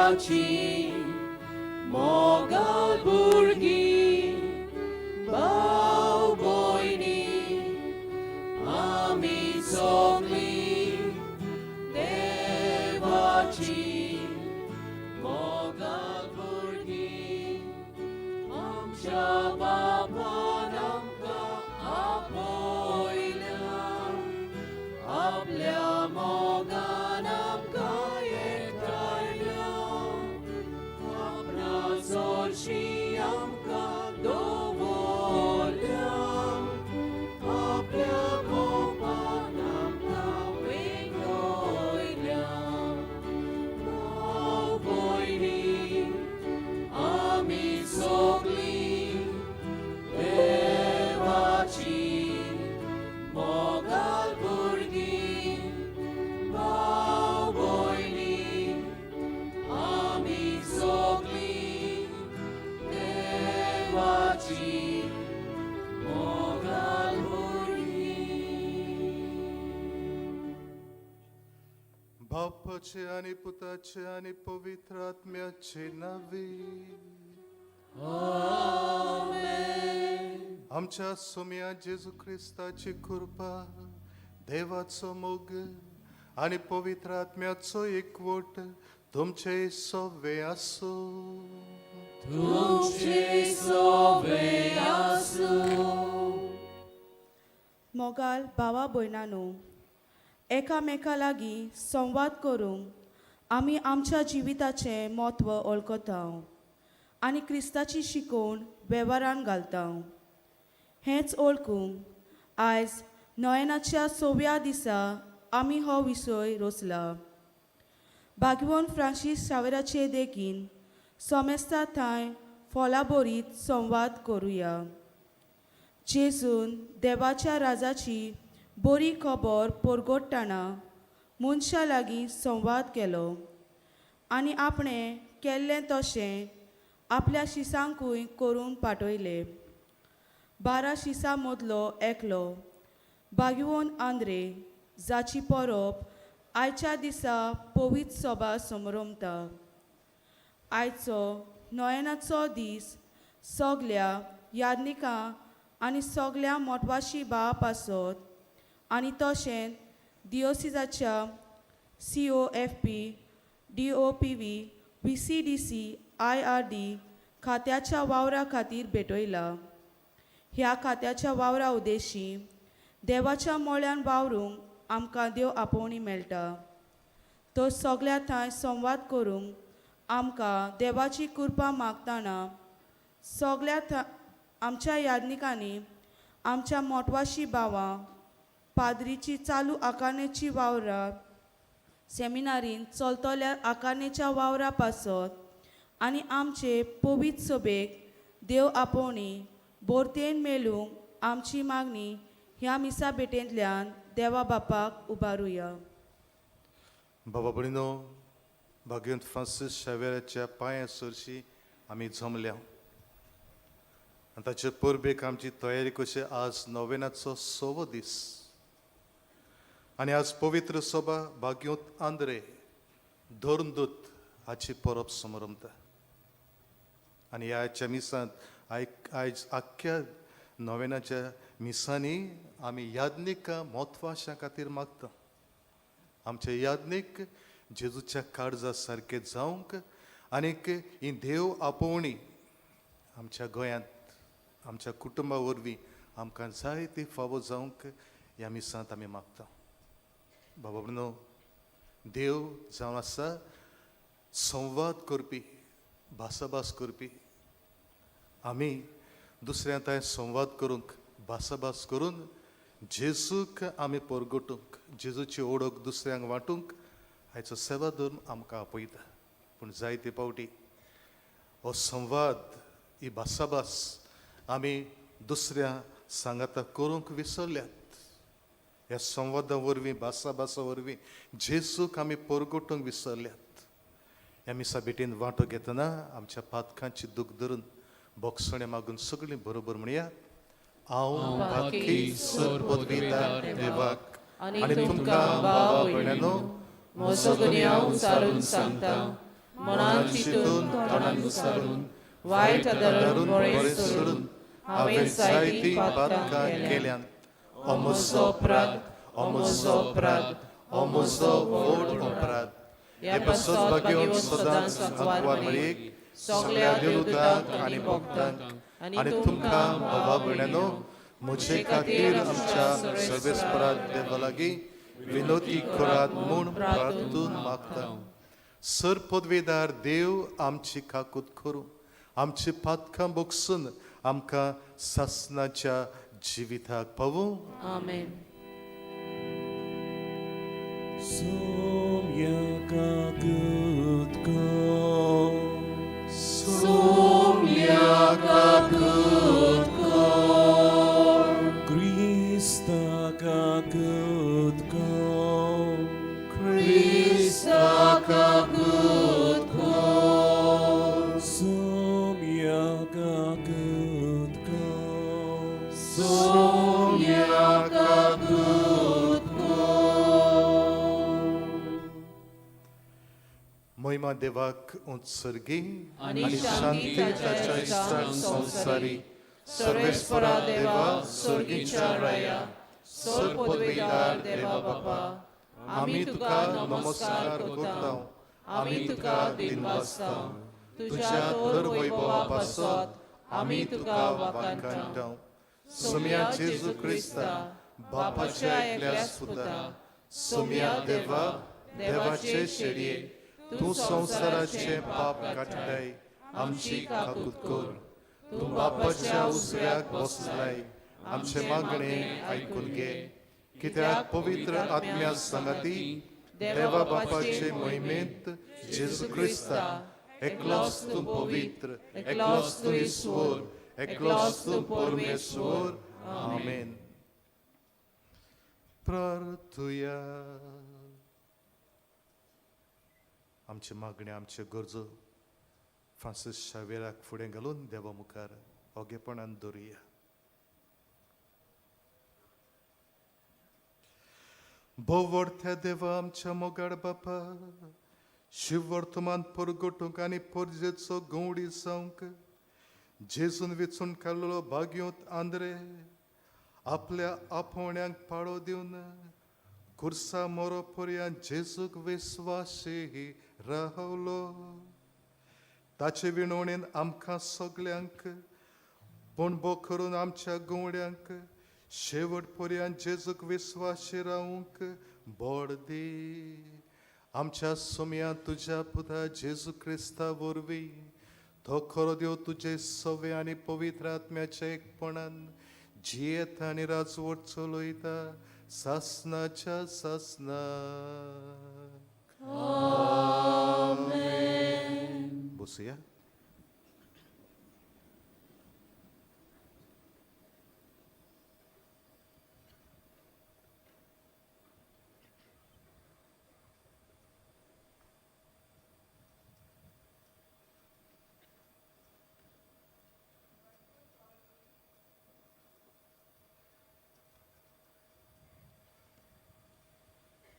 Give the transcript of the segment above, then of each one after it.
देवाची मोगाळ भुरगीं, भाव भयणी, आमी सगळीं देवाची मोगाळ भुरगीं. आमच्या बापान आमकां आपयल्या, आपल्या मोगान आमकां एकठांयल्या, आपणा सरशीं आमकां दवरल्या, आपल्या कोपान आमकां वेंगयल्या. भाव भयणी, आमी सगळीं देवाची मोगाळ भुरगीं. भाव भयणी, आमी सगळीं देवाची मोगाळ भुरगीं. बापाचे आनी पुताचे आनी पवित्र आत्म्याचे नांवे. आमच्या सोम्या जेजू क्रिस्ताची कृपा, देवाचो मोग आनी पवित्र आत्म्याचो एकवट तुमचे सवे आसूं. तुमचे सोवे आसूं. मोगाल भावा भयणानो, एकामेका लागीं संवाद करूंक आमी आमच्या जिविताचें म्हत्व वळखता आनी क्रिस्ताची शिकवण वेव्हारान घालता. हेंच वळखूंक आयज नोयेनाच्या सव्या दिसा आमी हो विशय रचला. भाग्यवंत फ्रांसीस शावेराचे देखीन सोमेस्ता थंय फोलाबोरीत संवाद करुया. जेजून देवाच्या राजाची बरी खबर परगटतना मनशां लागीं संवाद केलो आनी आपणें केल्लें तशें आपल्या शिसांकूय करून पाठयलें. 12 शिसां मदलो एकलो भाग्यवंत आंद्रे, जाची परब आयच्या दिसा पवित्र सभा समरमता. आयचो नोयेनाचो दीस सगल्या याज्ञिकां आनी सगल्या मोटवाशी भावा पासत आनी तशेंच दियोसिजाच्या COFP, DOPV, VCDC, IRD खात्याच्या वावरा खातीर भेटयला. ह्या खात्याच्या वावरा उद्देशी देवाच्या मोळ्यान वावरूंक आमकां देव आपोवणी मेळटा. तो सगल्या थंय संवाद करूंक आमकां देवाची कृपा मागतना सगल्या आमच्या याज्ञिकांनी, आमच्या मोटवाशी भावां, पाद्रीची चालू आकारणेची वावरा, सेमिनारीन चलतल्या आकारणेच्या वावरा पासत आनी आमचे पवित्र सभेक देव आपोवणी बोरतेन मेळूंक आमची मागणी ह्या मिसा भेटेंतल्यान देवा बापाक उबारुया. बाबा भयणीनो, भाग्यवंत फ्रांसीस शावेराच्या पांया सरशी आमी जमल्या आनी ताचे परबेक आमची तयारी कशी. आज नोवेनाचो सवो दीस आनी आज पवित्र सभा भाग्यवंत आंद्रे धर्मदूत हाची परब समरमता. आनी ह्या मिसांत आयज आख्ख्या नोवेनाच्या मिसांनी आमी याज्ञिका म्हत्वाच्या खातीर मागता. आमचे याज्ञीक जेजूच्या काळजा सारके जावंक आनीक ही देव आपोवणी आमच्या गोंयांत आमच्या कुटुंबा वरवीं आमकां जाय ती फावो जावंक ह्या मिसांत आमी मागता. बाबा न्हू, देव जावन आसा संवाद करपी, भासाभास करपी. आमी दुसऱ्या थंय संवाद करूंक, भासाभास करून जेजूक आमी परगटूंक, जेजूची ओळख दुसऱ्यांक वांटूंक आयचो सेवा धर्म आमकां आपयता. पूण जायते फावटी हो संवाद, ही भासाभास आमी दुसऱ्या सांगाता करूंक विसरल्यात. ह्या संवादा वरवीं, भासाभासा वरवीं जेजूक आमी परगटूंक विसरल्यात. ह्या मिसा भेटीन वांटो घेतना आमच्या पातकांची दूख धरून बोगसणें मागून सगळीं बरोबर म्हणया: हांव पातकी सर पदवीदार देवाक आनी तुमकां, भावा भयणांनो, म्हजो गुन्यांव उचारून सांगता. मनान चिंतून तोंडान उच्चारून वायट आदारून बरें सोडून हांवें जायतीं पातकां केल्यांत. हो म्हजो अपराध, हो म्हजो अपराध, हो म्हजो व्हड अपराध. हे पासत भाग्यवंत सदांच आंकवार मरियेक, सगळ्या देवदूतांक आनी भक्तांक आनी तुमकां भावा भयणांनो म्हजे खातीर आमच्या सर्वेस्पराक देवा लागीं विनोती करात म्हूण प्रार्थून मागता. सर पदवेदार देव आमची काकूत करूं, आमची पातकां बगसून आमकां सासनाच्या जिविताक पावूं. आमेन. Somya kakut ko, Krista kakut ko, Krista kakut ko, Somya kakut ko, Somya kakut ko. महिमा देवाक उत्सर्गी आनी शांती ताच्या इश्टांक संवसारी. सर्वेस्परा देवा, सर्गीच्या राया, सर पदवीदार देवा बापा, आमी तुका नमस्कार करता, आमी तुका दिनवासता. तुज्या थर वैभवा पासत आमी तुका वाखाणटा. सोम्या जेजू क्रिस्ता, बापाच्या एकल्याच पुता, सोम्या देवा, देवाचे शेडये, तूं संवसाराचें पाप काडटाय, आमची काकूत कर. तूं बापाच्या उसऱ्याक बसलाय, आमचें मागणें आयकून घे. कित्याक पवित्र आत्म्या सांगाती देवा बापाचे मोहिमेंत जेजू क्रिस्ता, एकलोच तूं पवित्र, एकलोच तूं ईश्वर, एकलोच तूं परमेश्वर. आमेन. प्रार्थुया. आमचे मागणे, आमच्यो गरजो फ्रांसीस शावेराक फुडें घालून देवा मुखार ओगेपणान दवरुया. भोवर्थ्या देवा, आमच्या मोगाळ बापा, शिववर्तमान परगटूंक आनी परजेचो गवडी जावंक जेजून वेंचून काडलेलो भाग्योत आंद्रे आपल्या आपोवण्याक पाळो दिवन खुर्सा मोरो पर्यंत जेजूक विस्वासी रावलो. ताचे विणवणेन आमकां सगल्यांक पणबो करून आमच्या गवड्यांक शेवट पर्यंत जेजूक विस्वासी रावंक बोड दी. आमच्या सोम्या तुज्या पुता जेजू क्रिस्ता वरवीं, तो खरो देव तुजे सवे आनी पवित्र आत्म्याच्या एकपणान जियेता आनी राजवट चलयता सासनाच्या सासना. बसुया.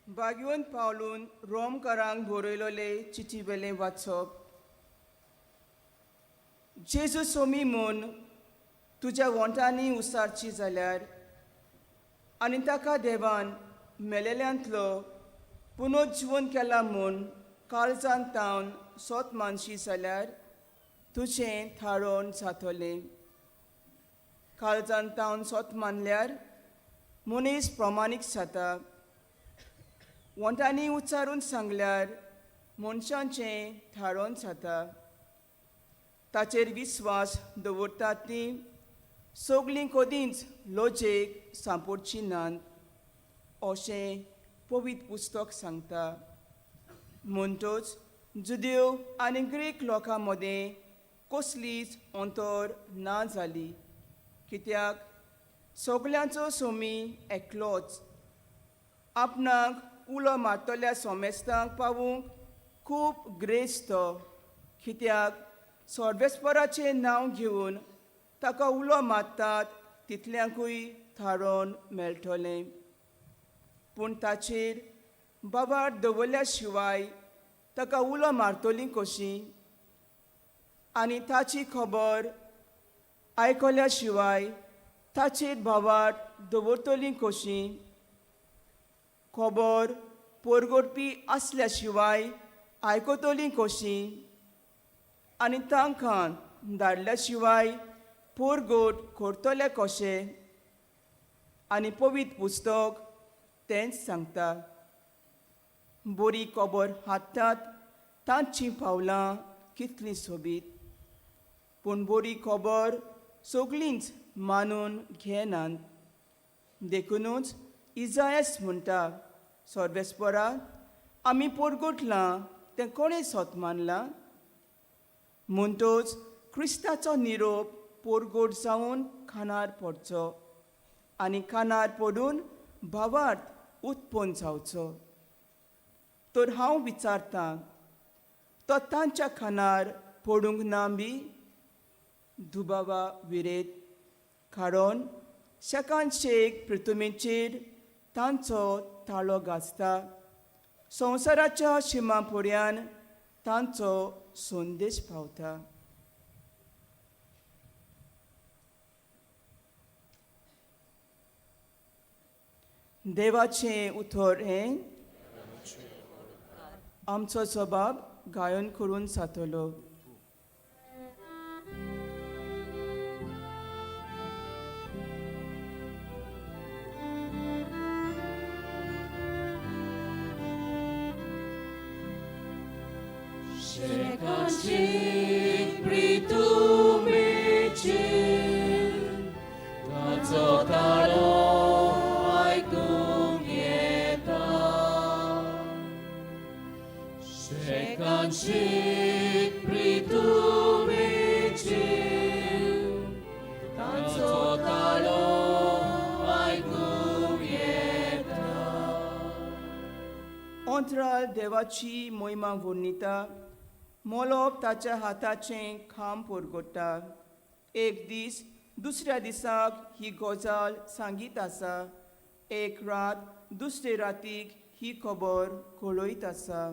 भाग्यवंत पावलून रोमकारांक बरयलोले चिटी वेलें वाचप. जेजू सोमी म्हूण तुज्या वोंठांनी उसारची जाल्यार आनी ताका देवान मेलेल्यांतलो पुनर्जिवन केला म्हूण काळजान तावन सोत मानशी जाल्यार तुजें थारोवन जातलें. काळजान तावन सोत मानल्यार मनीस प्रमाणीक जाता. वोंठांनी उच्चारून सांगल्यार मनशांचें थारोवन जाता. ताचेर विस्वास दवरतात तीं सगलीं कदींच लजेक सांपडची नात अशें पवित्र पुस्तक सांगता. म्हणटच जुदेव आनी ग्रीक लोकां मदें कसलीच अंतर ना जाली, कित्याक सगल्यांचो सोमी एकलोच. आपणाक उलो मारतल्या सोमेस्तांक पावूंक खूब ग्रेस्त, कित्याक सर्वेस्पराचें नांव घेवन ताका उलो मारतात तितल्यांकूय थारोवन मेळटलें. पूण ताचेर बाबार दवरल्या शिवाय ताका उलो मारतलीं कशीं आनी ताची खबर आयकल्या शिवाय ताचेर भावार्थ दवरतलीं कशीं? खबर पोरगोटपी आसल्या शिवाय आयकतलीं कशीं आनी तांकां धाडल्या शिवाय पोरगोट करतले कशें? आनी पवित्र पुस्तक तेंच सांगता, बरी खबर हाडटात तांचीं पावलां कितलीं सोबीत, पूण बरी खबर सगळींच मानून घेनात. देखुनूच इजायस म्हणटा, सर्वेस्परा आमी पोरगोटलां तें कोणें सोत मानलां? म्हणटच क्रिस्ताचो निरोप पोरगोट जावन खानार पडचो आनी कानार पडून भावार्थ उत्पन्न जावचो. तर हांव विचारतां, तो तांच्या खानार पडूंक ना बी? दुबावा विरेत, कारण शेकान शेक पृथुमेचेर तांचो ताळो गाजता, संवसाराच्या शिमा पर्यान तांचो संदेश पावता. देवाचें उतर हें आमचो जबाब गायन करून जातलो. शेकांशीक प्रितुमेचेर ताचो ताळो आयकूंक येता. शेकांशीक प्रितुमेचेर ताचो ताळो आयकूंक येता. अंतराळ देवाची मोहिमा वर्णिता, मोलोप ताच्या हाताचें खांब पोरगोट्टा. एक दीस दुसऱ्या दिसाक ही गजाल सांगीत आसा, एक रात दुसरे रातीक ही खबर कळयत आसा.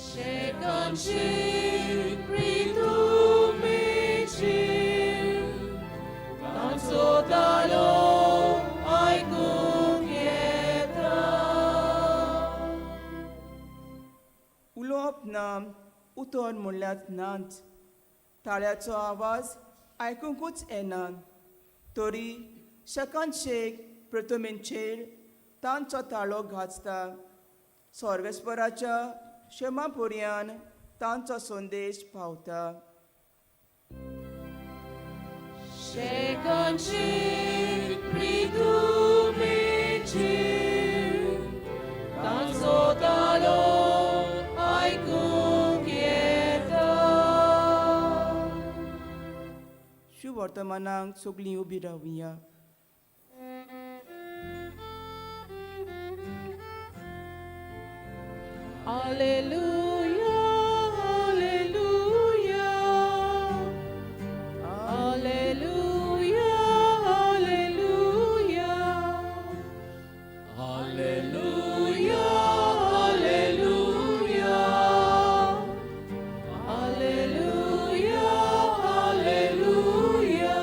शेकांशीक प्रितुमेचेर ताचो ताळो आयकूंक येता. उलोवप ना, उतर म्हणल्यार नाच, ताळ्याचो आवाज आयकुंकूच येना, तरी शेकान शेक प्रथमेचेर तांचो ताळो गाजता, सर्वेस्पराच्या क्षमा पर्यान तांचो संदेश पावता. शेकांशीक प्रितुमेचेर ताचो ताळो आयकूंक येता. शुवर्तमानाक सगळीं उबी रावया. Alleluia, Alleluia, Alleluia, Alleluia, Alleluia, Alleluia, Alleluia, Alleluia.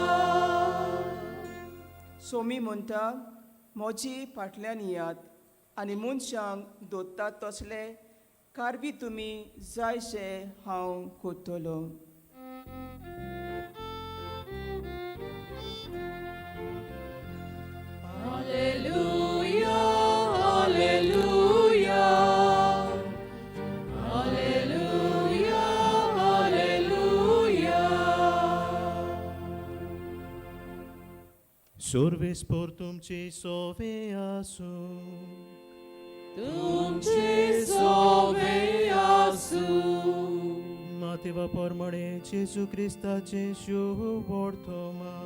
Somi म्हणटा, म्हजी फाटल्यान येयात आनी मनशांक दोत्तात तसले कारवी तुमी जायशे हांव करतलो. Alleluia, Alleluia, Alleluia, Alleluia. Survis por तुमची सोवे आसूं. तुमचे सोवे आसूं. मातेवा परमणे जेजू क्रिस्ताचें शुवर्तमान.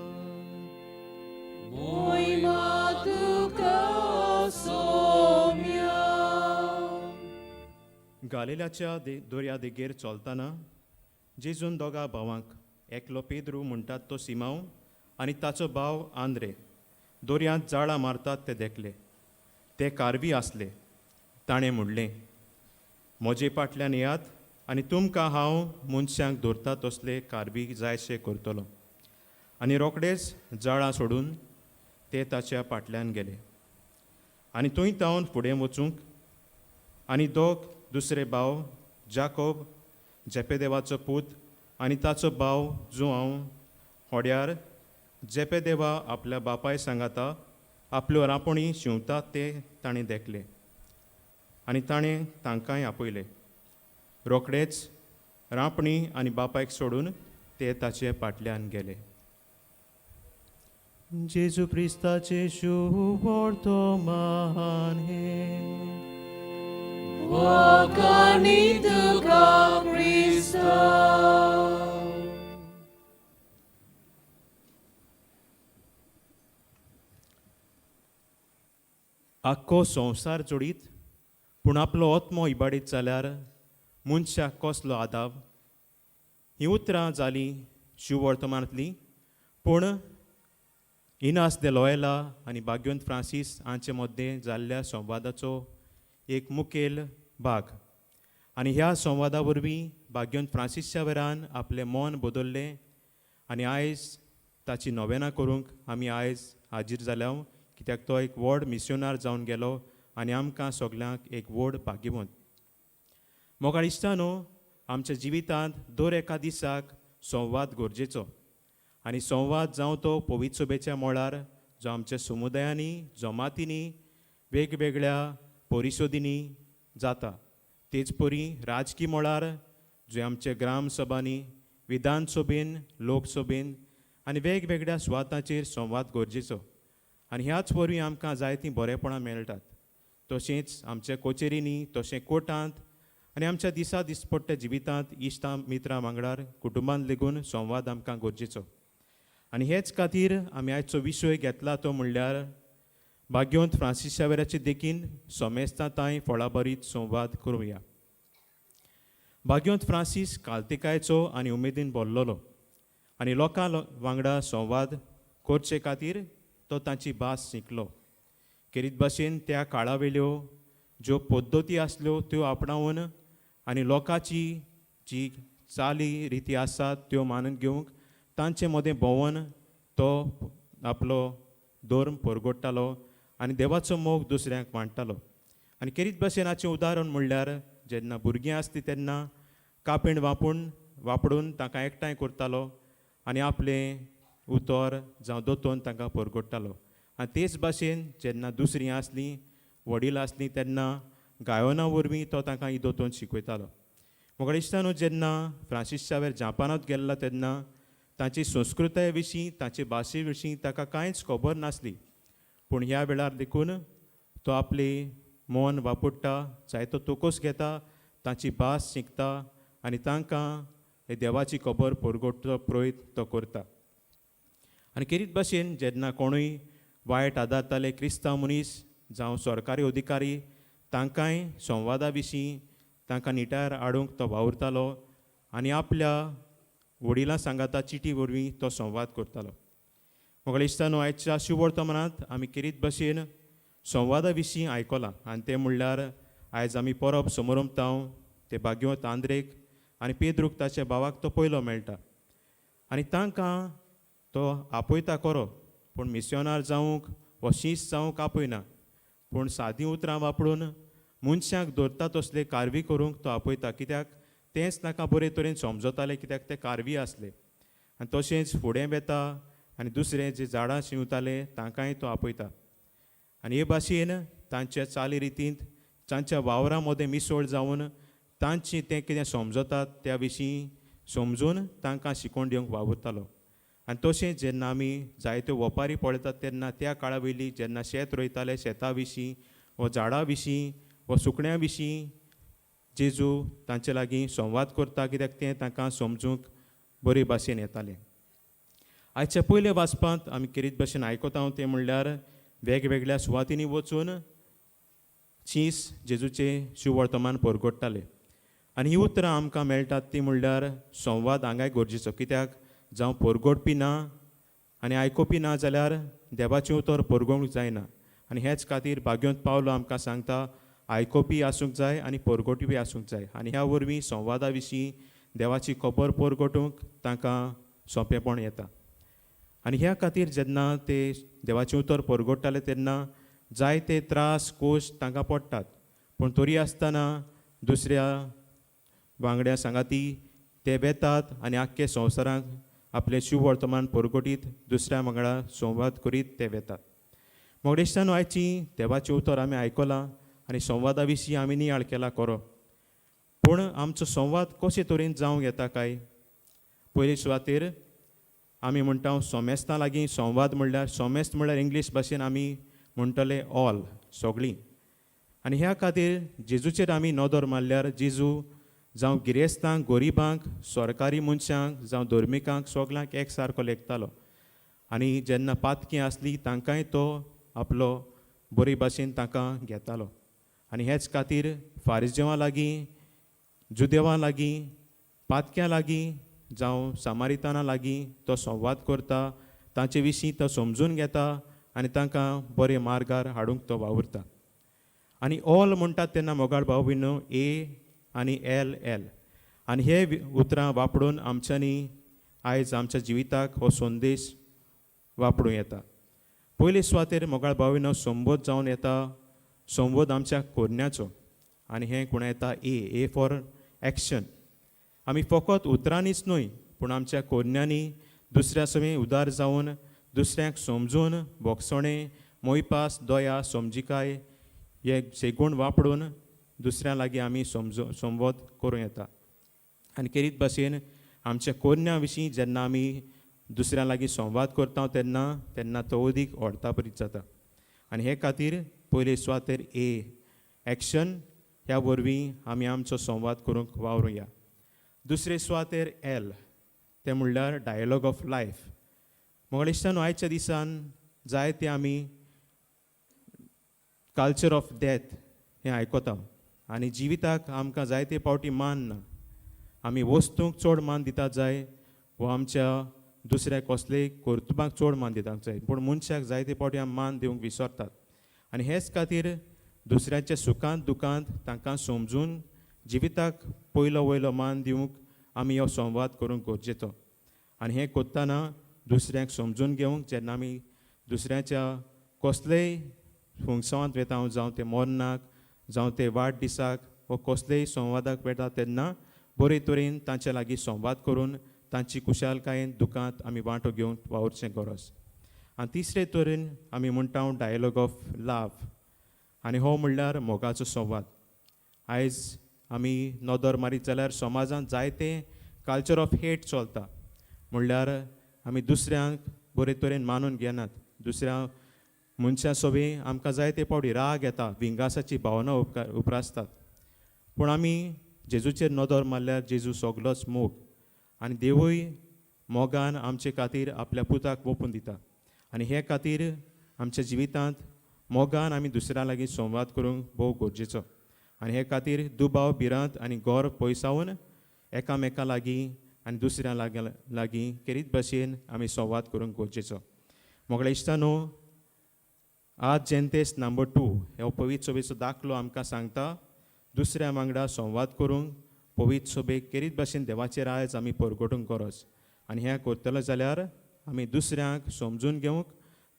मोहिमा तुका सोम्या. गालिलाच्या दर्या देगेर चलतना जेजून दोगा भावांक, एकलो पेद्रू म्हणटात तो सिमांव आनी ताचो भाव आंद्रे, दर्यांत जाळां मारतात ते देखले. ते कारवी आसले. ताणें म्हणलें, म्हजे फाटल्यान येयात आनी तुमकां हांव मनशांक धरता तसले कारवी जायशे करतलो. आनी रोखडेच जाळां सोडून ते ताच्या फाटल्यान गेले. आनी थंय तावन फुडें वचूंक आनी दोग दुसरे भाव जाकोब जेपेदेवाचो पूत आनी ताचो भाव जुआंव होड्यार जेपेदेवा आपल्या बापाय सांगाता आपल्यो रांपणी शिंवतात ते ताणें देखले आनी ताणें तांकांय आपयले. रोखडेच रांपणी आनी बापायक सोडून ते ताचे फाटल्यान गेले. जेजू क्रिस्ताचे शुभवर्तमान हें. वखाणी तुका क्रिस्ता. आख्खो संवसार जोडीत पूण आपलो आत्मो इबाडीत जाल्यार मनशाक कसलो आदाव? हीं उतरां जालीं शिववर्तमानांतलीं, पूण इनास दे लोयला आनी भाग्यवंत फ्रांसीस हांचे मदें जाल्ल्या संवादाचो एक मुखेल भाग. आनी ह्या संवादा वरवीं भाग्यवंत फ्रांसीस शावेरान आपलें मन बदल्लें आनी आयज ताची नोवेनां करूंक आमी आयज हाजीर जाल्या, कित्याक तो एक व्हड मिसियोनार जावन गेलो आनी आमकां सगल्यांक एक व्हड भाग्यवंत. मोगाळ इश्टानो, आमच्या जिवितांत दर एका दिसाक संवाद गरजेचो आनी संवाद जावं तो पवित्र सभेच्या मळार, जो आमच्या समुदायांनी, जमातींनी, वेगवेगळ्या परिशोदींनी जाता, तेच परी राजकी मळार जे आमच्या ग्रामसभांनी, विधानसभेन, लोकसभेन आनी वेगवेगळ्या सुवातांचेर संवाद गरजेचो. आनी ह्याच वरवीं आमकां जायतीं बरेपणां मेळटात. तशेंच आमच्या कचेरींनी, तशें कोर्टांत आनी आमच्या दिसा दिसपट्ट्या जिवितांत इश्टां मित्रां वांगडार, कुटुंबांत लेगून संवाद आमकां गरजेचो. आनी हेच खातीर आमी आयचो विशय घेतला तो म्हणल्यार भाग्यवंत फ्रांसीस शावेराचे देखीन सोमेस्तां तांय फळाभरीत संवाद करुया. भाग्यवंत फ्रांसीस कालतिकायचो आनी उमेदीन भरलेलो आनी लोकां वांगडा संवाद करचे खातीर तो तांची भास शिकलो. खेरीत भाशेन त्या काळावेल्यो ज्यो पद्दती आसल्यो त्यो आपणावन आनी लोकांची जी चाली रिती आसात त्यो मानून घेवंक तांचे मदें भोंवन तो आपलो धर्म परगोडटालो आनी देवाचो मोग दुसऱ्यांक वांट्टालो. आनी खेरीत भाशेन हाचें उदाहरण म्हणल्यार जेन्ना भुरगीं आसलीं तेन्ना कापेण वापरून तांकां एकठांय करतालो आनी आपलें उतर जावं दोतोन तांकां परगोडटालो. आनी तेच भाशेन जेन्ना दुसरीं आसलीं, वडील आसलीं तेन्ना गायना वरवीं तो तांकां ही दोतोन शिकयतालो. मोगाळ इश्टानो, जेन्ना फ्रांसीस शावेर जापानांत गेल्लो तेन्ना तांची संस्कृताये विशीं, तांचे भाशे विशीं ताका कांयच खबर नासली, पूण ह्या वेळार देखून तो आपली मन वापरता, जायतो तोकोस घेता, तांची भास शिकता आनी तांकां हे देवाची खबर परगटचो प्रयत्न तो करता. आनी खेरीत भाशेन जेन्ना कोणूय वायट आदारताले क्रिस्तांव मनीस जावं सरकारी अधिकारी, तांकांय संवादा विशीं तांकां निटार हाडूंक तो वावुरतालो आनी आपल्या वडिलां सांगाता चिटी वरवीं तो संवाद करतालो. मोगाळ इश्टानो, आयच्या शिववर्तमानांत आमी खेरीत भाशेन संवादा विशीं आयकलां आनी तें म्हणल्यार आयज आमी परब समरंभताव ते भाग्यवंत आंद्रेक आनी पेद्रूक ताच्या भावाक तो पयलो मेळटा आनी तांकां तो आपयता खरो, पूण मिसियोनार जावंक वा शीस जावंक आपयना, पूण सादीं उतरां वापरून मनशांक धरता तसले कारवी करूंक तो आपयता, कित्याक तेंच तांकां बरे तरेन समजताले, कित्याक ते कारवी आसले. आनी तशेंच फुडें वेता आनी दुसरें जे झाडां शिंवताले तांकांय तो आपयता. आनी हे भाशेन तांच्या चाली रितींत, तांच्या वावरा मदें मिसळ जावन तांची तें कितें समजतात त्या विशीं समजून तांकां शिकोवन दिवंक वावुरतालो. आनी तशेंच जेन्ना आमी जायत्यो वपारी पळयतात तेन्ना त्या काळा वयली जेन्ना शेत रोयताले, शेता विशीं वा झाडां विशीं वा सुकण्यां विशीं जेजू तांचे लागीं संवाद करता, कित्याक तें तांकां समजूंक बरे भाशेन येतालें. आयच्या पयल्या वाचपांत आमी खेरीत भाशेन आयकता तें म्हणल्यार वेगवेगळ्या सुवातींनी वचून चीस जेजूचें शिववर्तमान परगोडटाले. आनी हीं उतरां आमकां मेळटात ती म्हणल्यार संवाद हांगाय गरजेचो, कित्याक जावं परगोडपी ना आनी आयकुपी ना जाल्यार देवाचें उतर परगोवंक जायना. आनी हेच खातीर भाग्यवंत पावलो आमकां सांगता, आयकोपी आसूंक जाय आनी परगोटपी आसूंक जाय आनी ह्या वरवीं संवादा विशीं देवाची खबर परगटूंक तांकां सोंपेपण येता. आनी ह्या खातीर जेन्ना ते देवाचें उतर परगट्टाले तेन्ना जायते त्रास कोश तांकां पडटात, पूण तरी आसतना दुसऱ्या वांगड्या सांगाती ते वेतात आनी आख्खे संवसाराक आपलें शिववर्तमान परगटीत दुसऱ्या वांगडा संवाद करीत ते वेतात. मोगडेश्तान आयची देवाचें उतर आमी आयकलां आनी संवादा विशीं आमी नियाळ केला खरो, पूण आमचो संवाद कशे तरेन जावंक येता काय? पयले सुवातेर आमी म्हणटा सोमेस्तां लागीं संवाद म्हणल्यार, सोमेस्त म्हणल्यार इंग्लीश भाशेन आमी म्हणटले ऑल, सगळीं. आनी ह्या खातीर जेजूचेर आमी नदर मारल्यार जेजू जावं गिरेस्तांक, गरिबांक, सरकारी मनशांक जावं धर्मिकांक सगल्यांक एक सारको लेखतालो. आनी जेन्ना पातकी आसली तांकांय तो आपलो बरे भाशेन तांकां घेतालो. आनी हेच खातीर फारिजेवां लागीं, जुदेवां लागीं, पातक्यां लागीं जावं सामारिताना लागीं तो संवाद करता, तांचे विशीं तो समजून घेता आनी तांकां बरे मार्गार हाडूंक तो वावुरता. आनी ऑल म्हणटात तेन्ना मोगाळ भाव भयणो ए आनी एल एल आनी हे उतरां वापरून आमच्यांनी आयज आमच्या जिविताक हो संदेश वापरूं येता. पयले सुवातेर मोगाळ भाव भयणो संबोध जावन येता, संबोध आमच्या कोरण्याचो. आनी हें कोणा येता ए, ए फॉर एक्शन. आमी फकत उतरांनीच न्हय पूण आमच्या कोरण्यांनी दुसऱ्या सवें उदार जावन दुसऱ्यांक समजून भोगसणें, मोयपास, दया, समजिकाय हे शेगूण वापरून दुसऱ्यां लागीं आमी संवाद करूं येता. आनी केरीत भाशेन आमच्या कोरण्या विशीं जेन्ना आमी दुसऱ्यां लागीं संवाद करता तेन्ना तेन्ना तो अदीक अर्थापरीत जाता. आनी हे खातीर पयले सुवातेर ए एक्शन ह्या वरवीं आमी आमचो संवाद करूंक वावरुया. दुसरे सुवातेर एल, तें म्हणल्यार डायलॉग ऑफ लायफ. मोगळिश्टान आयच्या दिसान जायते आमी कल्चर ऑफ डेथ हें आयकता आनी जिविताक आमकां जायते पावटी मान ना. आमी वस्तूंक चड मान दितात जाय वो आमच्या दुसऱ्या कसलेय कर्तुबाक चड मान दितात जाय, पूण मनशाक जायते पावटी आमी मान दिवंक विसरतात. आनी हेच खातीर दुसऱ्याच्या सुखांत दुखांत तांकां समजून जिविताक पयलो वयलो मान दिवंक आमी हो संवाद करूंक गरजेचो. आनी हें करतना दुसऱ्यांक समजून घेवंक जेन्ना आमी दुसऱ्याच्या कसलेय फंक्शनांत वेता, जावं ते मरणाक, जावं ते वाडदिसाक वो कसलेय संवादाक वेता तेन्ना बरे तरेन तांचे लागीं संवाद करून तांची कुशालकायेन दुखांत आमी वांटो घेवन वावुरचें गरज. आनी तिसरे तरेन आमी म्हणटा डायलॉग ऑफ लाव, आनी हो म्हणल्यार मोगाचो संवाद. आयज आमी नदर मारीत जाल्यार समाजांत जायते कल्चर ऑफ हेट चलता, म्हणल्यार आमी दुसऱ्यांक बरे तरेन मानून घेनात, दुसऱ्या मनशां सोबी आमकां जायते पावटी राग येता, विंगासाची भावना उपरासतात. पूण आमी जेजूचेर नदर मारल्यार जेजू सगलोच मोग आनी देवूय मोगान आमचे खातीर आपल्या पुताक वोपून दिता. आनी हे खातीर आमच्या जिवितांत मोगान आमी दुसऱ्यां लागीं संवाद करूंक भोव गरजेचो. आनी हे खातीर दुबाव, भिरांत आनी गौर पयसावन एकामेका लागीं आनी दुसऱ्यां लागीं केरीत भाशेन आमी संवाद करूंक गरजेचो. मोगळे इश्टानो, आज जेंतेस नंबर 2 हो पवित्र सभेचो दाखलो आमकां सांगता दुसऱ्या वांगडा संवाद करूंक पवित्र सभेक केरीत भाशेन देवाचेर आयज आमी परगटूंक गरज. आनी हें करतलो जाल्यार आमी दुसऱ्यांक समजून घेवंक,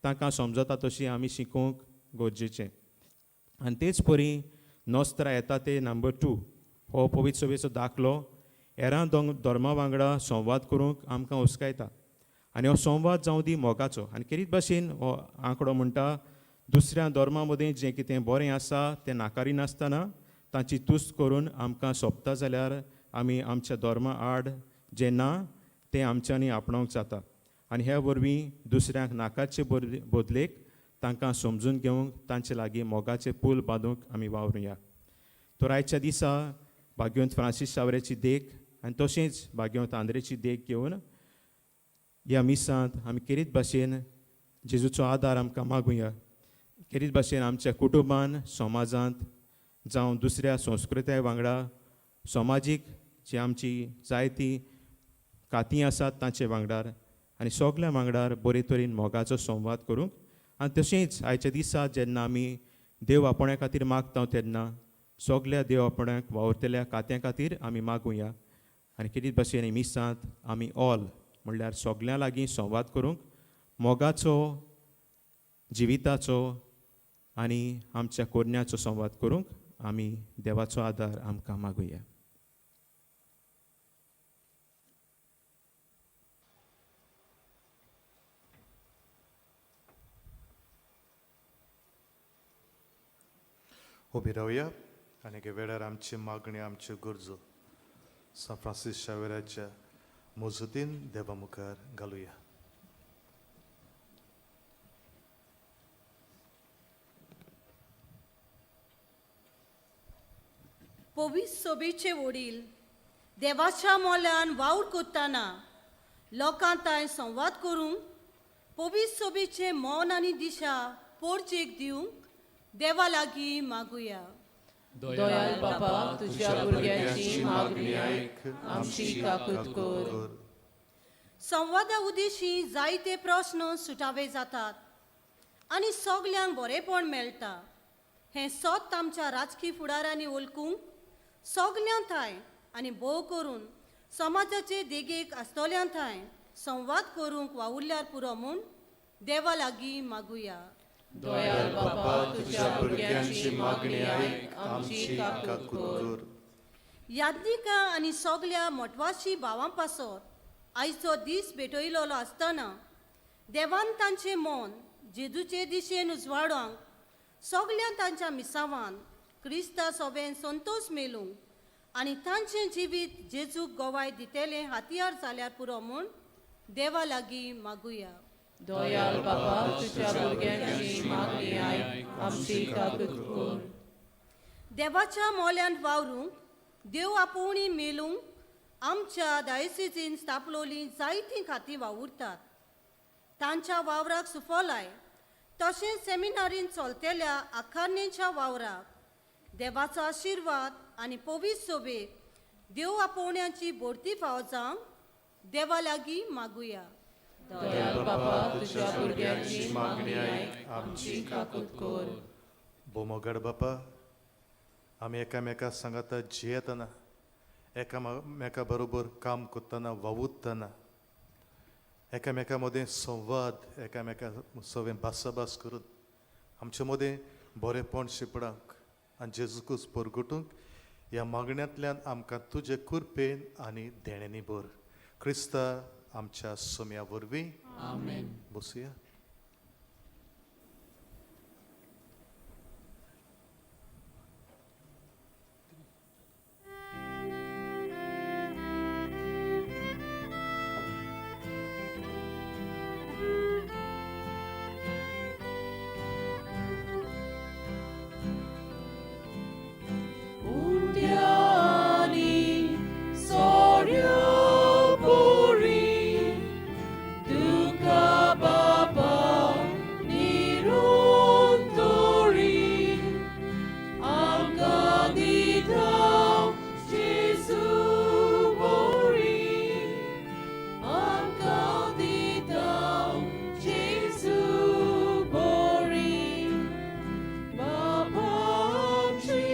तांकां समजता तशी आमी शिकोवंक गरजेचें. आनी तेच परी नोस्त्रा येता ते नंबर 2 हो पवित्र सभेचो दाखलो हेरां धर्मा वांगडा संवाद करूंक आमकां हुस्कायता. आनी हो संवाद जावं दी मोगाचो. आनी केरीत भाशेन हो आंकडो म्हणटा दुसऱ्या धर्मा मदीं जें कितें बरें आसा तें नाकारिनासतना तांची तुस्त करून आमकां सोंपता जाल्यार आमी आमच्या धर्मा आड जें ना तें आमच्यांनी आपणावंक जाता. आनी ह्या वरवीं दुसऱ्यांक नाकाचे बदलेक तांकां समजून घेवंक तांचे लागीं मोगाचे पूल बांदूंक आमी वावरुया. तर आयच्या दिसा भाग्यवंत फ्रांसीस सावऱ्याची देख आनी तशेंच भाग्यवंत आंद्रेची देख घेवन ह्या मिसांत आमी केरीत भाशेन जेजूचो आदार आमकां मागुया. केरीत भाशेन आमच्या कुटुंबान, समाजांत जावं दुसऱ्या संस्कृताय वांगडा समाजीक जी आमची जायती काती आसात तांचे वांगडार आनी सगल्या वांगडार बरे तरेन मोगाचो संवाद करूंक. आनी तशेंच आयच्या दिसा जेन्ना आमी देव आपण्या खातीर मागता तेन्ना सगल्या देव आपणाक वावुरतल्या खात्यां खातीर आमी मागुया आनी कितें भशेन मिसांत आमी ऑल म्हणल्यार सगल्यां लागीं संवाद करूंक मोगाचो जिविताचो आनी आमच्या कोरण्याचो संवाद करूंक आमी देवाचो आदार आमकां मागुया. उबी रावया आनी एके वेळार आमची मागणी आमच्यो गरजो सान फ्रांसीस शावेराच्या मजुदीन देवा मुखार घालुया. पवीस सोबीचे वडील देवाच्या मोल्यान वावर करतना लोकां तांय संवाद करूंक पवीस सोबीचे मौन आनी दिशा पोरचेक दिवंक देवा लागीं मागुया. दयाळ बापा, तुझ्या भुरग्यांची मागणी आयक, आमची काकूत कर. संवादा उदेशी जायते प्रस्न सुटावे जातात आनी सगल्यांक बरेपण मेळटा. हें सत आमच्या राजकी फुडारांनी वळखूंक सगल्यां थांय आनी भोव करून समाजाचे देगेक आसतल्यां थांय संवाद करूंक वावुरल्यार पुरो म्हूण देवा लागीं मागुया. दयाळ बापा, तुझ्या भुरग्यांची मागणी आयक, आमची काकूत कर. याज्ञिका आनी सगल्या मोटवाशी भावां पासत आयचो दीस भेटयलेलो आसतना देवान तांचें मन जेजूचे दिशेन उजवाडोवंक सगल्या तांच्या मिसावान क्रिस्ता सोबेन संतोश मेलूंक आनी तांचें जिवीत जेजूक गवाय दितलें हातयार जाल्यार पुरो म्हूण देवा लागीं मागुया. दयाळ बापा, तुझ्या भुरग्यांची मागणी आयक, आमची काकूत कर. देवाच्या मोल्यान वावरूंक देव आपोवणी मेलूंक आमच्या दायसिजीन स्थापलोली जायतीं खातीं वावुरतात. तांच्या वावराक सुफलाय तशेंच सेमिनारीन चलतल्या आखारणेच्या वावराक देवाचो आशिर्वाद आनी पवीस सोबेक देव आपोवण्याची भरती फावो जावंक देवा लागीं मागुया. दयाळ बापा, तुझ्या भुरग्यांची मागणी आयक, आमची काकूत कर. भोमोगड बापा, आमी एकामेका सांगाता जियेतना एकामेका बरोबर काम करतना वावुरतना एकामेका मदें संवाद एकामेका सवें भासाभास करून आमचे मदें बरेपण शिंपडावंक आनी जेजूकूच परगटूंक ह्या मागण्यांतल्यान आमकां तुजे कृपेन आनी देण्यांनी भर. क्रिस्ता आमच्या सोम्या वरवीं. बसुया. Undiani sorya puri duka baba nirunduri amganida Jesu bori amganida Jesu bori Babamci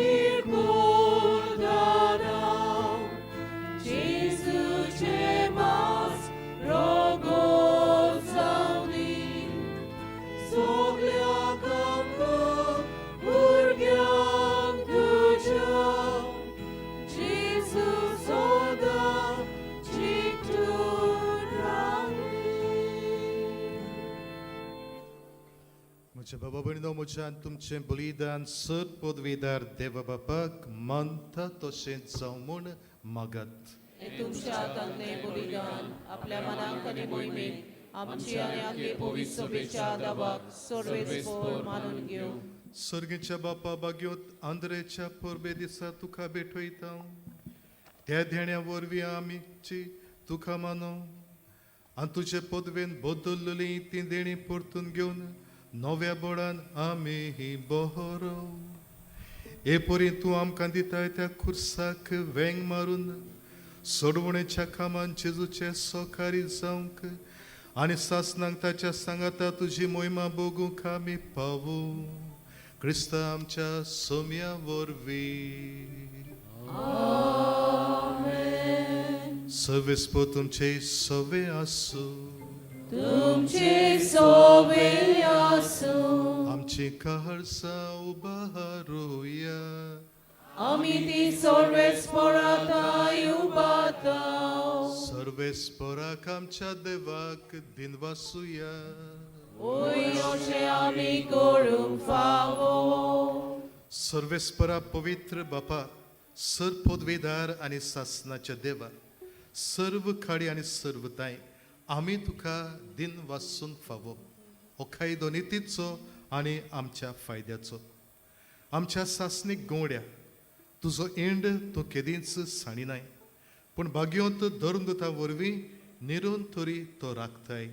irkuldana Jesu cemas rogozani Soglia kamku burgyam tuja Jesu soda chiturani. म्हज्या बाबा भयणीनो, म्हज्यान तुमचें बलिदान सत पदवीदार देवा बापाक मानता तशें जावं म्हूण मागात. तुमच्या हातांतलें बलिदान आपल्या मनाक आनी मोहिमेक आमची आनी आमगे पवित्र सभेच्या दावाक सर्वेस्पोर मानून घेवं. सर्गेच्या बापा बाग्योत आंद्रेच्या परबे दिसा तुका भेटयता. त्या देण्या वरवीं आमीची तुका मानो आनी तुजे पदवेन बदलली ती देणी परतून घेवन नव्या बळान आमी ही बरो. हे परी तूं आमकां दिताय त्या खुर्साक वेंग मारून सोडवणेच्या कामान जेजूचे सहकारी जावंक आनी सासनाक ताच्या सांगाता तुजी मोहिमा भोगूंक आमी पावूं. क्रिस्ता आमच्या सोम्या वरवीं. सर्वेस्पो तुमचे सवे आसूं. तुमचे सोवे आसूं. आमची कहरसा उबारुया. आमी ती सर्वेस्पराताय उबाताव. सर्वेस्पराक आमच्या देवाक दिनवासुया. ओय अशें आमी करूंक फावो. सर्वेस्परा पवित्र बापा, सर पदवेदार आनी सासनाच्या देवा, सर्व खाडी आनी सर्व ताय आमी तुका दिन वासूंक फावो. हो कायदो नितीचो आनी आमच्या फायद्याचो. आमच्या सासणीक गवड्या तुजो इंड तूं केदींच सांडिनाय, पूण भाग्योंत धर्मदुता वरवीं निरून तरी तो राखताय.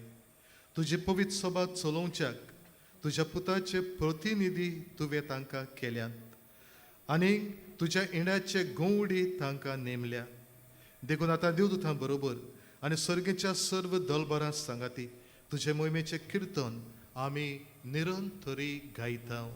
तुजी पवित्र सभा चलोवच्याक तुज्या पुताचे प्रतिनिधी तुवें तांकां केल्यात आनी तुज्या इंड्याचे गवडी तांकां नेमल्या. देखून आतां देवदूतां बरोबर आनी सर्गेच्या सर्व दलबरां सांगाती तुजे मोहिमेचें किर्तन आमी निरंतरी गायता.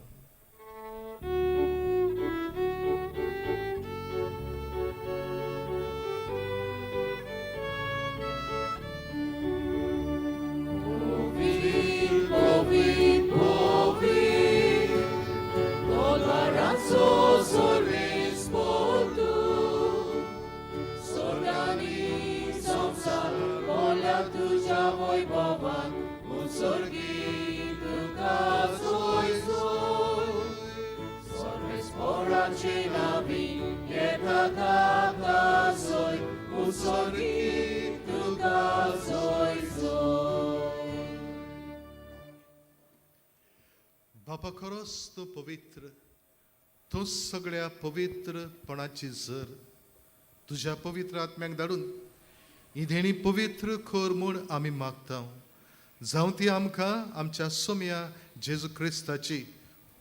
बापा, खरोच तूं पवित्र, तूं सगळ्या पवित्रपणाची जर. तुज्या पवित्र आत्म्याक धाडून ही देणी पवित्र कर म्हूण आमी मागता. जावं ती आमकां आमच्या सोम्या जेजू क्रिस्ताची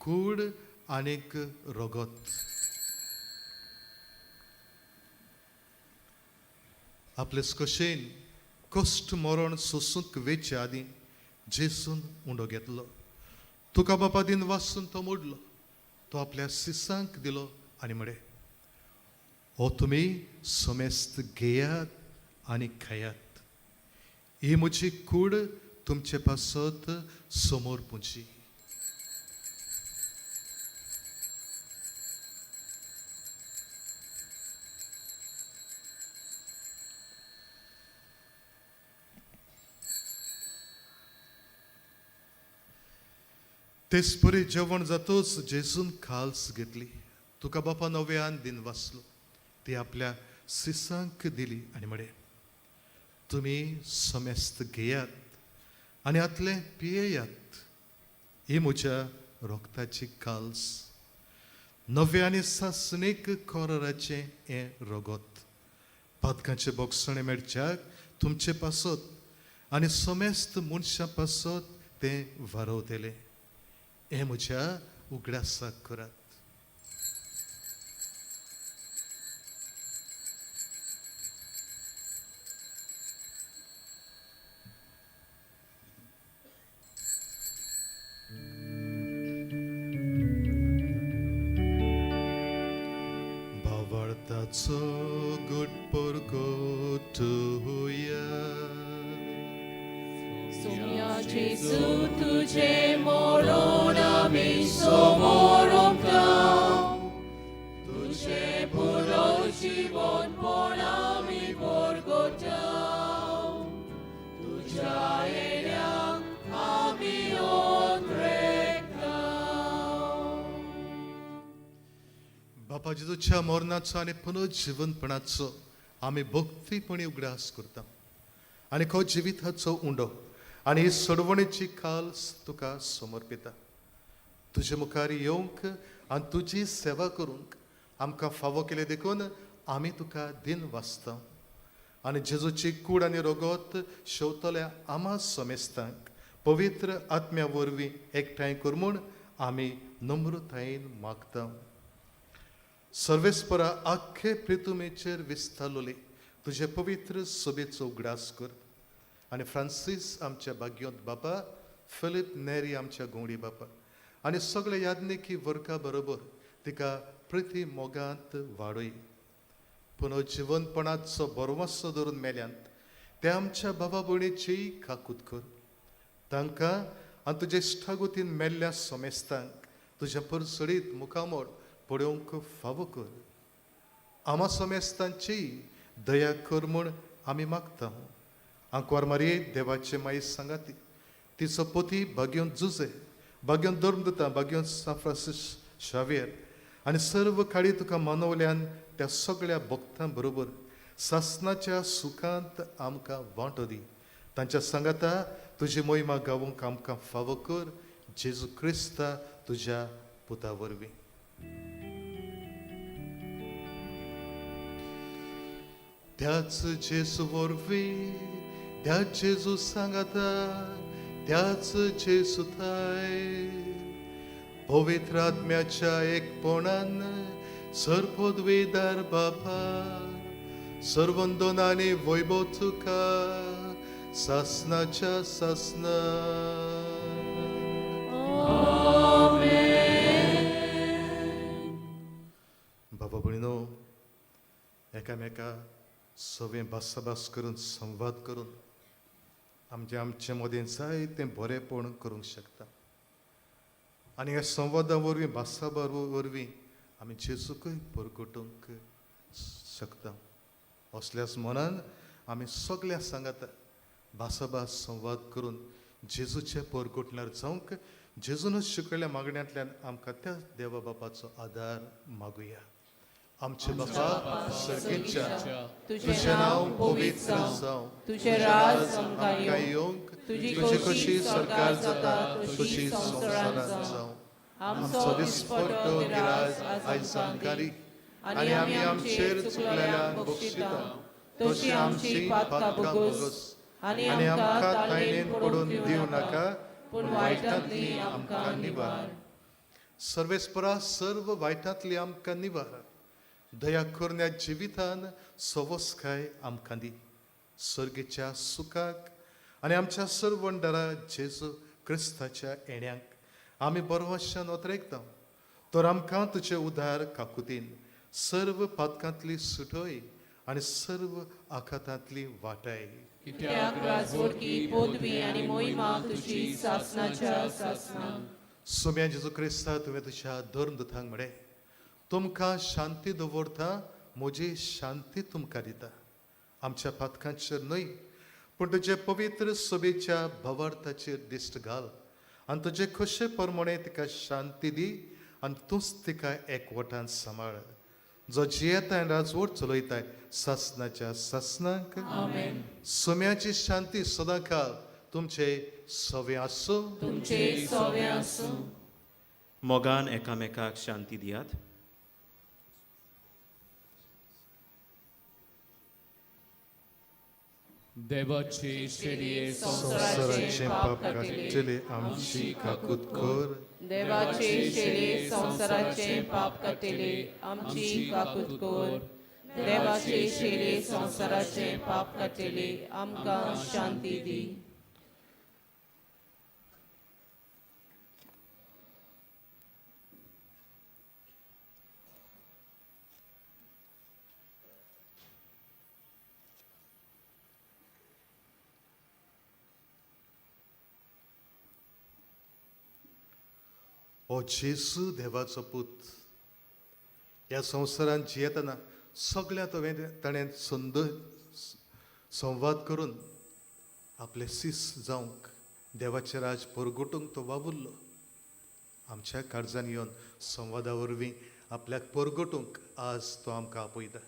कूड आनीक रगत. आपलेच कशेन कश्ट मरण सोसूंक वेचे आदीं जेजून उंडो घेतलो. तुका बापा दिन वासून तो मोडलो, तो आपल्या सिसांक दिलो आनी म्हळें, हो तुमी समेस्त घेयात आनी खायात, ही म्हजी कूड तुमचे पासत समोर पुंची. तेचपरी जेवण जातच जेजून खाल्स घेतली, तुका बापा नव्यान दिन वाचलो, ती आपल्या सिसांक दिली आनी म्हळें, तुमी समेस्त घेयात आनी आतलें पियेयात, ही म्हज्या रोगताची काल्स, नव्या आनी सासणीक कोराचें हें रगत, पातकांचें बोगसणें मेळच्याक तुमचे पासत आनी समेस्त मनशां पासत तें वारवतलें. हें म्हज्या उगडासाक करात. भावार्थाचो गुट परगटुया. सोम्या जेजू तुजें मरण आमी समोर ओंपता, तुजें पुनर्जिवनपण आमी परगटा, तुज्या येण्याक आमी ओंद्रेकता. बापा जेजूच्या मरणाचो आनी पुनर्जिवनपणाचो आमी भक्तीपणी उगडास करता आनी हो जिविताचो उंडो आनी ही सोडवणेची खाल्स तुका समर्पिता. तुजे मुखार येवंक आनी तुजी सेवा करूंक आमकां फावो केले देखून आमी तुका दिन वाचता आनी जेजूची कूड आनी रगत शेवतल्या आमा समेस्तांक पवित्र आत्म्या वरवीं एकठांय कर म्हूण आमी नम्रतायेन मागता. सर्वेस्परा आख्खे प्रितुमेचेर विस्तारलोले तुजे पवित्र सोबेचो उगडास कर आनी फ्रांसीस आमच्या भाग्योंत बापा, फिलीप नेरी आमच्या गोंडी बापा आनी सगळे याज्ञिकी वर्गा बरोबर तिका प्रिती मोगांत वाडय. पुनर्जिवनपणाचो बरवसो धरून मेल्यांत ते आमच्या भावा भयणीचीय काकूत कर. तांकां आनी तुजे इश्टागतीन मेल्ल्या समेस्तांक तुज्या परसडीत मुखामोड पळोवंक फावो कर. आमा समेस्तांचीय दया कर म्हूण आमी मागता. आंकवार मारये देवाचे माई सांगाती तिचो पती भाग्योन जुजे, भाग्योन धर्मदूता, भाग्योन सांत फ्रांसीस शावियर आनी सर्व काळी तुका मानवल्यान त्या सगळ्या भक्तां बरोबर सासनाच्या सुखांत आमकां वांटो दी. तांच्या सांगाता तुजी मोहिमा गावूंक आमकां फावो कर, जेजू क्रिस्ता तुज्या पुता वरवीं. त्याच जेजू वरवीं, त्याच जेजू सांगाता, त्याच जेजू थाय पवित्र आत्म्याच्या एकपणान सर्वपदवीदार बापा सर्वंदनानी वैभव तुका सासनाच्या सासना. बाबा भयणो, एकामेका सवें भासाभास करून संवाद करून आमचे आमचे मदें जायतें बरेंपण करूंक शकता. आनी ह्या संवादा वरवीं भासाभास वरवीं आमी जेजूकय परगटूंक शकता. असल्याच मनान आमी सगळ्या सांगाता भासाभास संवाद करून जेजूचे परगटल्यार जावंक जेजूनच शिकयल्ल्या मागण्यांतल्यान आमकां त्या देवा बापाचो आदार मागुया. आमचे बापा सर्गीच्या, तुजें नांव पवित्र जावं, तुजें राज आमकां येवंक, तुजी कशी सरकार जाता तशी संवसारांत जावं. आमचो दिसपट्टो गिराज आयज आमकां दी आनी आमी आमचेर चुकलेल्यांक बक्षिता तशी आमची पातकां भोगोस आनी आमकां ताळणेन पडून दिवं नाका, पूण वायटांतली आमकां निवार. सर्वेस्परा सर्व वायटांतली आमकां निवार. दया करून ह्या जिवितान सवसकाय आमकां दी. सर्गेच्या सुखाक आनी आमच्या सर्वंडरा जेजू क्रिस्ताच्या येण्याक आमी बरवशान ओतरेकता. तर आमकां तुजे उदार काकुतीन सर्व पातकांतली सुटय आनी सर्व आखातांतली वाटाय. कित्याक राजवडकी पदवी आनी मोहिमा तुजी सासनाच्या सासना. सोम्या जेजू क्रिस्ता, तुवें तुज्या धर्मदूतांक म्हळें, तुमकां शांती दवरता, म्हजी शांती तुमकां दिता. आमच्या पातकांचेर न्हय पूण तुजे पवित्र सभेच्या भावार्थाचेर दिश्ट घाल आनी तुजे खोशे प्रमाणे तिका शांती दी आनी तूंच तिका एकवटान सांबाळ, जो जियेता आनी राजवट चलयताय सासनाच्या सासनाक. सोम्याची शांती सदांकाळ तुमचे सवे आसूं. तुमचे सवे आसूं. मोगान एकामेकाक शांती दियात. देवाचे शेडये संवसाराचें पाप काडटले आमची काकूत कर. देवाचे शेले संवसाराचें पाप काडटले आमची काकूत कर. देवाचे शेले संवसाराचें पाप काडटले आमकां शांती दी. हो जेजू देवाचो पूत, ह्या संवसारांत जियेतना सगळ्या तुवें ताणें संद संवाद करून आपले सीस जावंक देवाचें राज परगटूंक तो वावुरलो. आमच्या काळजान येवन संवादा वरवीं आपल्याक परगटूंक आज तो आमकां आपयता.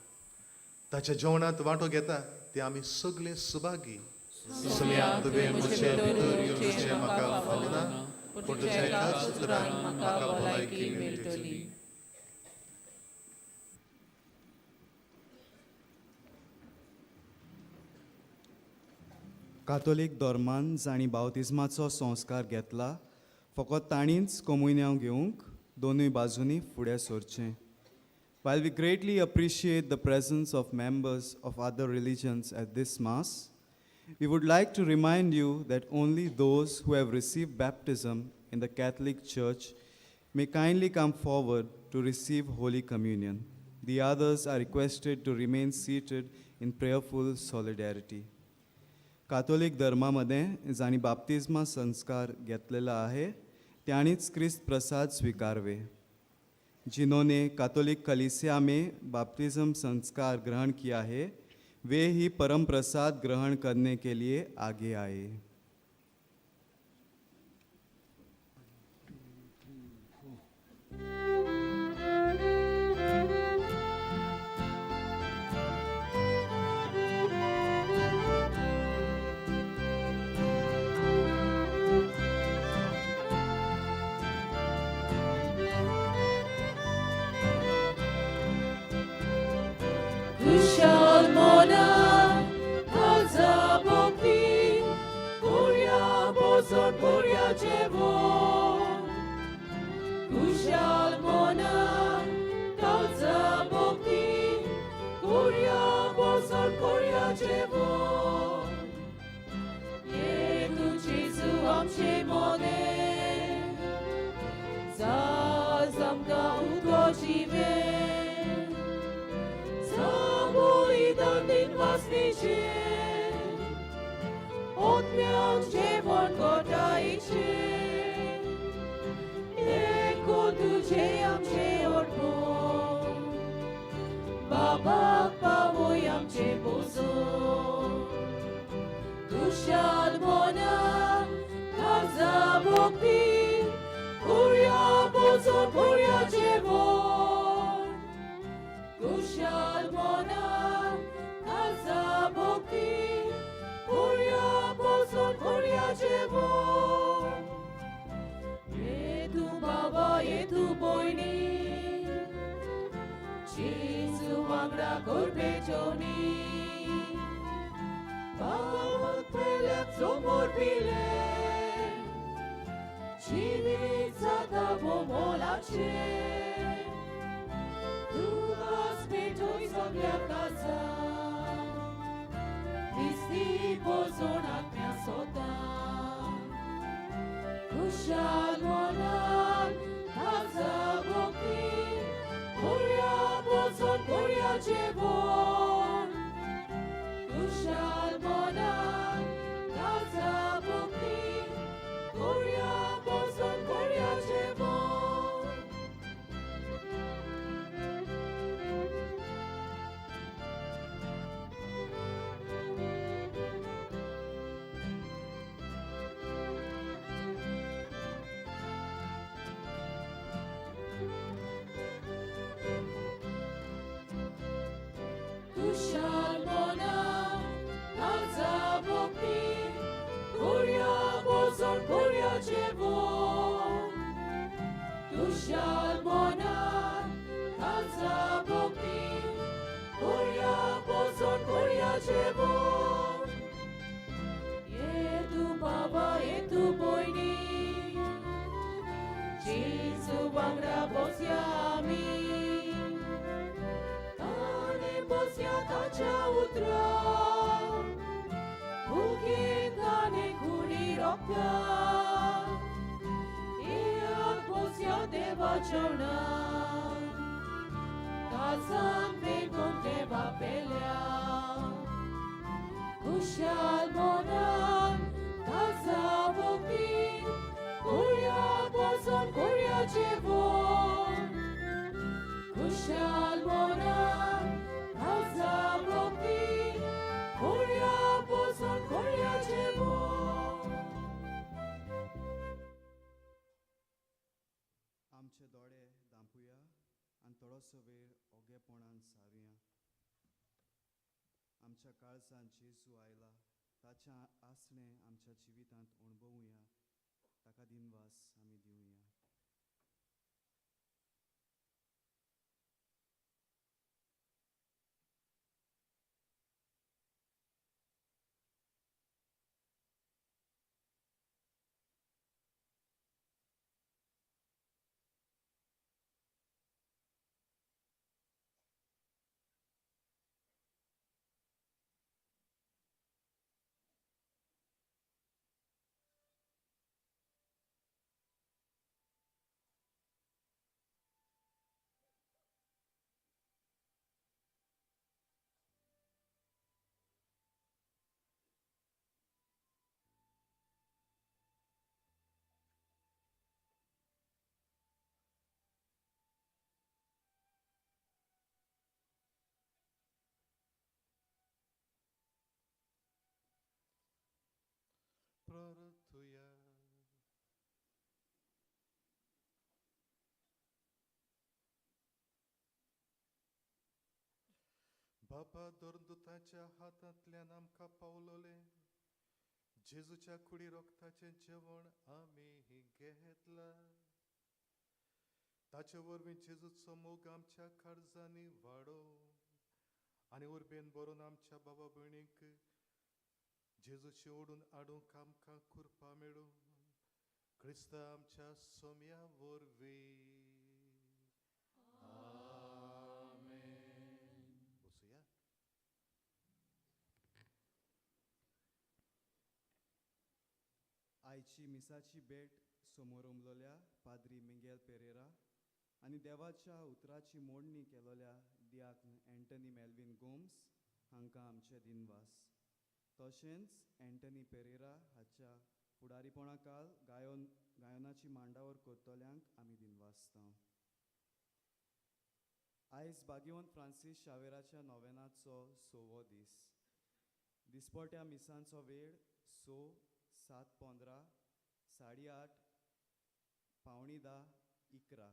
ताच्या जेवणांत वांटो घेता ते आमी सगळे सुभागी. सोम्या तुवें म्हजे भितर येवचें म्हाका फावना, पूण तुज्या एकाच उतरान म्हाका भलायकी मेळटली. कातोलीक धर्मान जांणी बावतिज्माचो संस्कार घेतला फकत तांणीच कोमुन्यांव घेवंक दोनूय बाजूंनी फुडें सरचें. While we greatly appreciate the presence of members of other religions at this Mass, we would like to remind you that only those who have received baptism in the Catholic Church may kindly come forward to receive Holy Communion. The others are requested to remain seated in prayerful solidarity. Catholic धर्मामध्ये जांणी बाप्तिज्मा संस्कार घेतलेला आहे त्यांनीच क्रिस्त प्रसाद स्वीकारवे. जिन्होंने Catholic कलीसिया में बाप्तिज्म संस्कार ग्रहण किया है, वे ही परम प्रसाद ग्रहण करने के लिए आगे आए. कुशल मनान काळजा भक्ती कोर्या बसून कोर्या जेवण. कुशल मनान काळजा भक्ती कोर्या बसून कोर्या जेवण. ये तू जेजू आमचे मने जाज आमकां उदको जिवे. Zabolidan vasnice, Otmian जेवण कोटायचे, एको तुझे आमचे अर्पण, बाबाक पावय आमचे बोजो. कुशाल मनान काळजा भक्ती, कोर्या बोजोन कोर्या जेवण. कुशाल मनान काळजा भक्ती, कोर्या बसून कोर्या जेवण. ये तूं बाबा, ये तूं भयणी, जेजू वांगडा करपे जेवणी. बाबाक पेल्याक समोर पिले, जिवीत जाता भोव मोलाचें. तुकाच पेटोय सगळ्या काळजान, क्रिस्ती पोजोण आत्म्या सोतान. कुशाल मनान काळजा भक्ती, कोर्या बसून कोर्या जेवण. कुशाल मनान काळजा भक्ती, कोर्या बसून कोर्या जेवण. कुशाल मनान काळजा भक्ती, कोर्या बसून कोर्या जेवण. कुशाल मनान काळजा भक्ती, कोर्या बसून कोर्या जेवण. ये तूं बाबा, ये तूं भयणी, जेजू वांगडा बसया आमी. ताणे बसया ताच्या उतरां, भुकेन ताणे कुडी रोखता. येयात बसया देवा जेवणाक, काळजान पेटून देवा पेल्या. कुशाल मनान काळजा भक्ती, कोर्या बसून कोर्या जेवण. कुशाल मनान काळजा भक्ती, कोर्या बसून कोर्या जेवण. आमचे दोळे धांपुया आनी थोडोसो वेळ ओगेपणान सारुया. आमच्या काळजांत जेजू आयला ताच्या आसणें आमच्या जिवितांत अणभवुया. ताका दिनवास आमी दिवया. बापा धर्मदुताच्या हातांतल्यान आमकां पावलोलें जेजूच्या कुडी रोगताचें जेवण आमी घेतलां. ताचे वरवीं जेजूचो मोग आमच्या काळजांनी वाडो आनी उर्बेन बरोवन आमच्या बाबा भयणीक जेजूची ओडून हाडूंक आमकां कृपा मेळूं. क्रिस्ता आमच्या सोम्या वरवीं आमेन. बसुया. आयची मिसाची भेट समोर उमलोल्या पाद्री मिंगेल पेरेरा आनी देवाच्या उतराची मोडणी केलोल्या दियाक एंटनी मेल्वीन गोम्स हांकां आमचे दिनवास. तशेंच एंटनी पेरेरा हाच्या फुडारीपणा काल गायनाची मांडावर करतल्यांक आमी दिनवासता. आयज बागेवन फ्रांसीस शावेराच्या नोवेनाचो 6वो दीस. दिसपट्या मिसांचो वेळ 6, 7:15, 8:30, 9:45, 11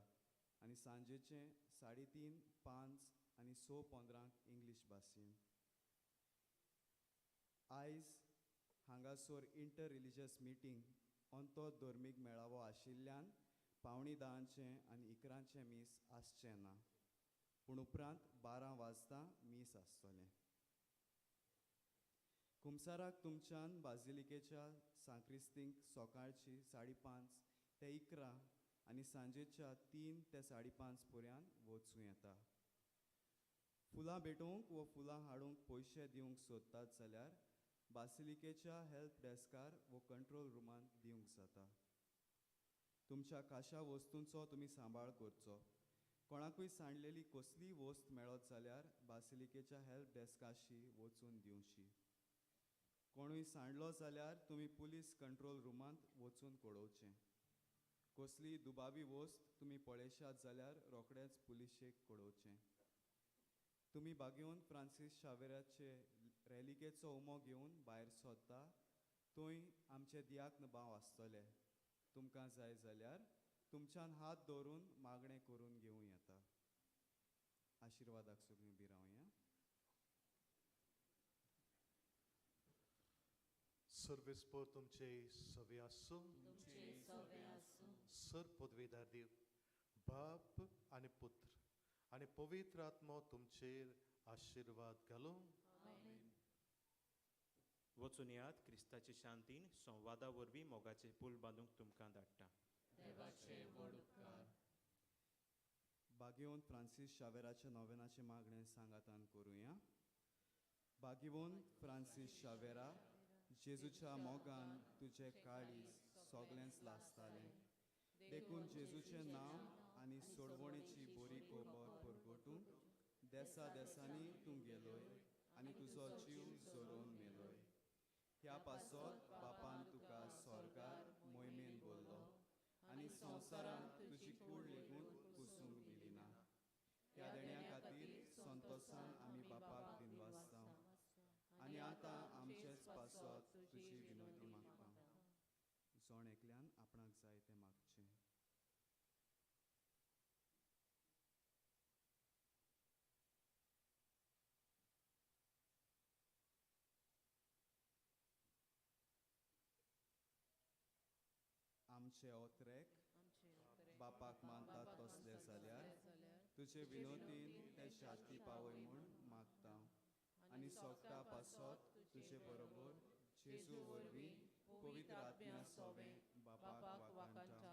आनी सांजेचें 3:30, 5 आनी 6:15 इंग्लीश भाशेन. आयज हांगासर इंटर रिलिजियस मिटींग अंतो धर्मीक मेळावो आशिल्ल्यान 9:45 आनी 11 मीस आसचें ना, पूण उपरांत 12 वाजता मीस आसतलें. कुमसाराक तुमच्यान बाजिलिकेच्या सांक्रिस्तींक सकाळची 5:30 ते 11 आनी सांजेच्या 3 ते 5:30 पर्यंत वचूं येता. फुलां भेटोवंक वो फुलां हाडूंक पयशे दिवंक सोदतात जाल्यार बासिलिकेच्या हेल्प डेस्कार वो कंट्रोल रुमांत दिवंक जाता. तुमच्या खाशा वस्तूंचो तुमी सांबाळ करचो. कोणाकूय सांडलेली कसलीय वस्त मेळत जाल्यार बासिलिकेच्या हेल्प डेस्काशी वचून दिवची. कोणूय सांडलो जाल्यार तुमी पुलीस कंट्रोल रुमांत वचून कळोवचें. कसलीय दुबावी वस्त तुमी पळयशात जाल्यार रोखडेंच पुलिशेक कळोवचें. तुमी बागेवन फ्रांसीस शावेराचे रॅलिकेचो उमो घेवन भायर सोदता थंय आमचे दियाक भाव आसतले. तुमकां जाय जाल्यार तुमच्यान हात दवरून मागणें करून घेवं येता. आशिर्वादाक सगळीं उबी रावया. सर्वेस्पर तुमचे सवे आसूं. सर पदवीदार देव बाप आनी पुत्र आनी पवित्र आत्मो तुमचेर आशिर्वाद घालूं. वचून यात क्रिस्ताचे शांतीन संवादा वरवीं मोगाचे पूल बांदूंक तुमकां धाडटा. देवाचे व्हड उपकार. बागेवन फ्रांसीस शावेराच्या नोवेनाचें मागणें सांगातान करुया. बागेवन फ्रांसीस शावेरा, जेजूच्या मोगान तुजें काळीज सगळेंच लासतालें, देखून जेजूचें नांव आनी सोडवणेची बरी खबर परगटूंक देसा देसांनी तूं गेलोय आनी तुजो जीव जोरोवन मेलोय. ह्या पासत बापान तुका स्वर्गार मोहिमेन बोल्लो आनी संवसारांत तुजी कूड लेगून कुसूंक दिली ना. ह्या देण्या खातीर संतोसान आमी बापाक दिनवासता आनी आतां आमचेच पासत तुजी विनवणी मागता. जण एकल्यान आपणाक जाय तें मागचें. आमचे ओत्रेक बापाक मानतात तसले जाल्यार तुजे विनोदीन ते शांती पावय म्हूण मागता आनी सोगटा पासत तुजे बरोबर जेजू वरवीं पवित्र आत्म्या सोवें बापाक वाखाणटा.